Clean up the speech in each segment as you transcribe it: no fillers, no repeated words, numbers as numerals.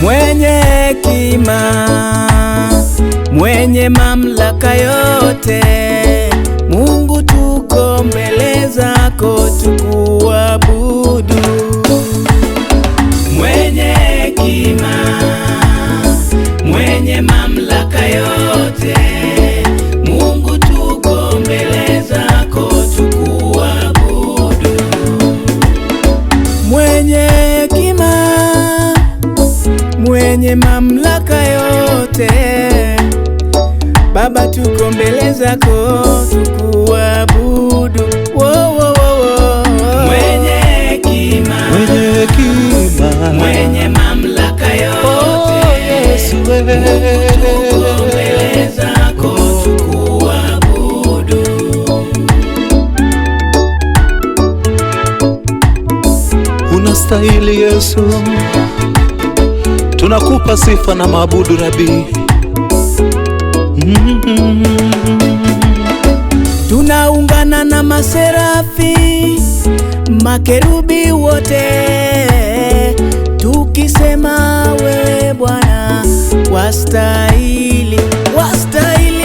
Mwenye hekima, mwenye mamlaka yote, Mungu tuko mbele zako tukuabudu. Mwenye hekima, mwenye mamlaka yote, Mungu tuko mbele zako tukuabudu. Mwenye hekima, mwenye mamlaka yote, Baba tuko mbele zako tukuabudu. Wo, wo, wo, wo. Mwenye hekima, Mwenye hekima, mwenye mamlaka yote, oh, Yesu wewe. Tuko mbele zako tukuabudu. Unastahili Yesu, tunakupa sifa na maabudu Rabi. Tunaungana na maserafi, makerubi wote, tukisema wewe Bwana wastahili, wastahili.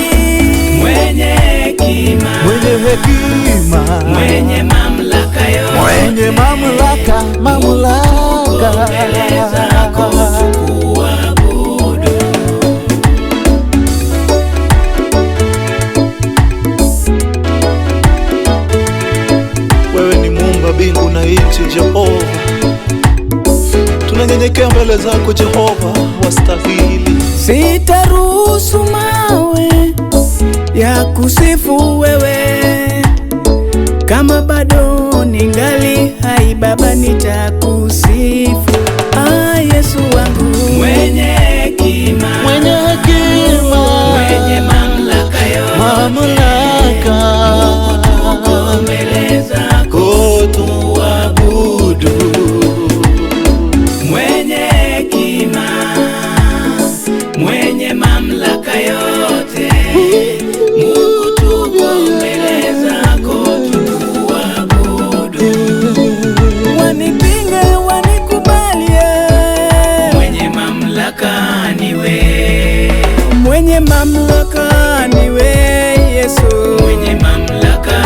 Mwenye hekima, Mwenye hekima, mwenye mamlaka yote, mwenye mamlaka, mamlaka mbele zako tukuabudu. Wewe ni muumba mbingu na nchi, Jehova. Tunanyenyekea mbele zako Jehova, wastahili. Sitaruhusu mawe ya kusifu wewe, kama bado ningali hai Baba nitakusifu. Ah, Yesu wangu mwenye hekima, Mwenye hekima, mwenye mamlaka yote, mamlaka, tuko mbele zako oh, tuabudu. Mwenye hekima, mwenye mamlaka yote, Mungu tuko mbele zako tukuabudu. Wanipinge wanikubalie, mwenye mamlaka ni wewe, mwenye mamlaka ni wewe Yesu, mwenye mamlaka